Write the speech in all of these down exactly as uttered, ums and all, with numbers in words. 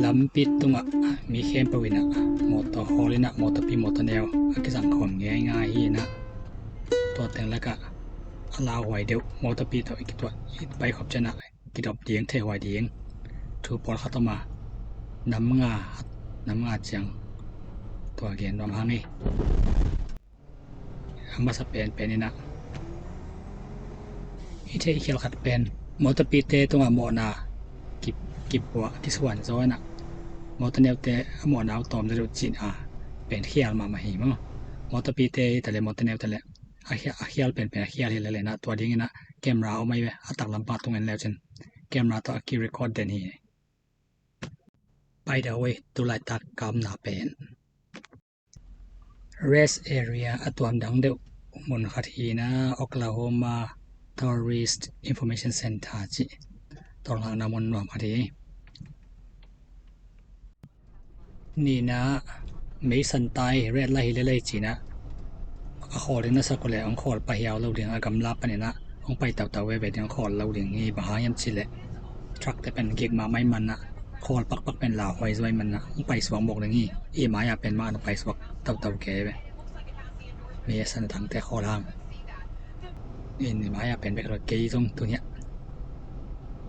Lampi tungah mi khempeuh in ah mawtaw hawl in ah, mawtawpi mawtaw neu a kizang khawm ngeingai hi in ah, tua teng lakah a lauhuai deuh mawtawpi tawh i kituah i pai khop ciangin ah kidop ding, theihhuai ding thu pawlkhat om a, nam nga, nam nga ciang tua gen nuam hang hi. A masa penpen in ah i theih khial khat pen mawtawpite tungah mawhna ki, kipuah, kisuan zaw in ah mawtaw neute a mawhna uh tawm deuh cih a pen khial mahmah hi maw. Mawtawpite hi ta leh, mawtaw neu ta leh a khia-, a khial penpen a khial hi lel in ah, tua dingin ah camera om ahi ve, a taklam pang tung en leu cin camera tawh a ki record den hi. By the way, tulaitak ka omna pen rest area a tuam dang deuh mun khat hi in ah, Oklahoma Tourist Information Center cih tawlngakna mun nuam khat hi. Nihna, meisan tai, red light hi lel ei ci in ah a khawl ding na sak uh leh hong khawl pah hiau lo ding, a gamla panin ah hong pai tautau veve ding, hong khawl lo ding hi. Bang hang hiam cih leh truck te pen gik mahmah ahih manin ah, khawl pakpak pen lauhuai zaw ahih manin ah hong pai suak mawk ding hi. I mai-ah pen mah hong pai suak tautau kei ve. Meisan a dangte khawl hang. I mai-ah pen bek lo, kei zong tuni-ah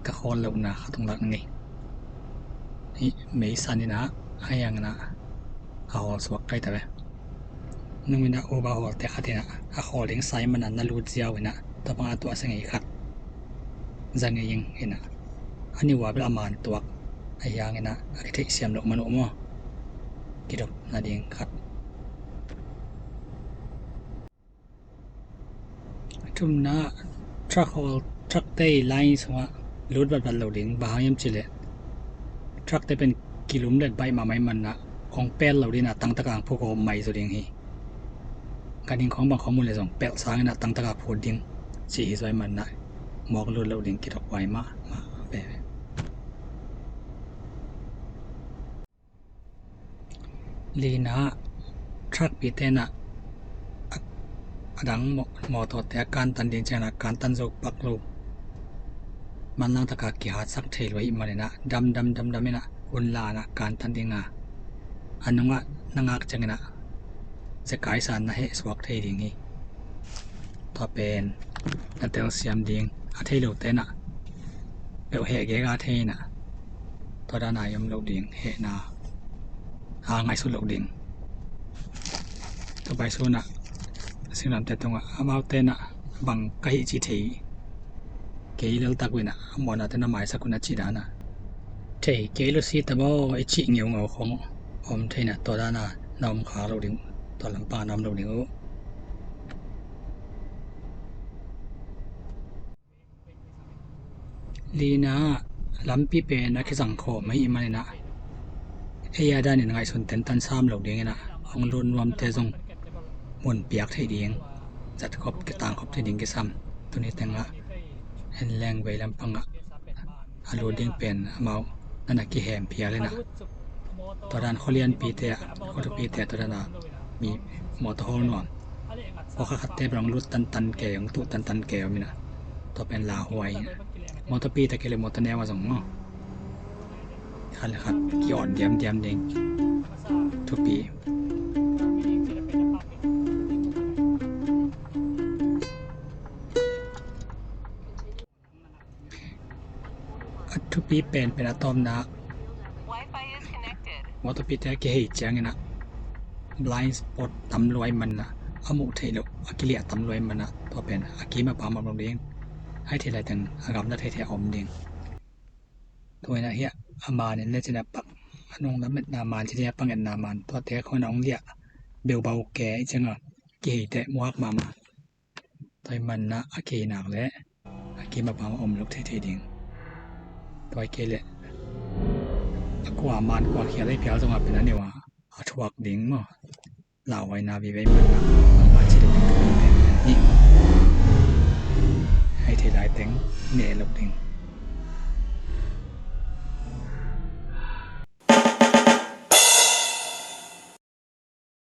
ka khawl lohna khat hong lak ning. Hih meisan in ah, a hiang in ah a hawl suak kai ta ve. Nung in ah Uber hawlte khat in ah a khawl ding sa ahih manin ah na lut ziau in ah, tua bang a tuah sa ngei khat za ngei ing in ah, a niuh a bel a man tuak, a hiang in ah a kitheih siam loh man uh maw, kidop nading khat. Thumna, truck hawl, truck te i line sungah lut vatvat lo ding. Bang hang hiam cih leh truck te pen kilum le baih mahmah ahih manin ah hong pel lo ding in ah, tangtaka hong phut kawm mai zaw ding hi. Ganhing khawng bang khawng mu leh zong pelh sangin ah tangtaka phut ding cih hi zaw ahih manin ah mawk lut loh ding kidop huai mahmah veve. Lina, truck pite in ah a, a dang maw-, mawtawte a kantan ding ciangin ah kantan zo pak lo. Manlang taka kihatsak thei lo ahih manin ah damdam damdam in ah hun la in ah kantan ding a, a nungah na ngak ciangin ah zekai sa in na heh suak thei ding hi. Tua pen na telsiam ding. A thei lote in ah peuh heh gega thei in ah, tua dan a i om loh ding, hehna a ngaihsut loh ding. Tua pai sun ah singlamteh tungah amaute in ah bang ka hih ci thei kei lel tak uh in ah, a mawhnate na maisak un a cih dan a, thei kei lo si ta maw i cih ngeungeu khawng om thei in ah, tua dan a na om khak loh ding, tua lampang a na om loh ding uh. Lina, lampi pen a kizang khawm ahih manin ah ei a danin ngaihsun tentan sam lo dingin ah hong lut nuamte zong mun piak thei ding, zat khop, kitang khop thei ding kisam. Tuni tengah en leng vei lampangah a lut ding pen amau nana kihem phial in ah, tua dan khualianpite ah, khuatupite ah tua dan a mi mawtaw hawl nuam, pawlkhat khatte bel hong lut tantan kei, hong tuh tantan kei om in ah, tua pen lauhuai. Mawtawpi ta kei le mawtaw neu ah zong maw, khat le khat ki-awt diamdiam ding thupi. A thupi penpen a tawpna, mawtawpite a kihei ciangin ah blind spot tam lua ahih manin ah, a muh theih loh a kiliah tam lua ahih manin ah, tua pen a kim a pam a om lo ding. Ahih theih laiteng a gamla theithei a om ding. Tua in ah hiah a man in le cin a pak, a nunglam etna man cin a pak etna man, tuate khawng in ah hong liah beubau ke ih ciangah kihei teh muak mahmah. Tua ahih manin ah a kihei nak leh a kim a pam a om lo theithei ding. Tua ahih kei leh a kua man kua khial ei phial zongah pen a neu a, a thuak ding maw, lauhuaina vive ahih manin ah bangmah ci lo ding. Ahih theih laiteng neh lo ding.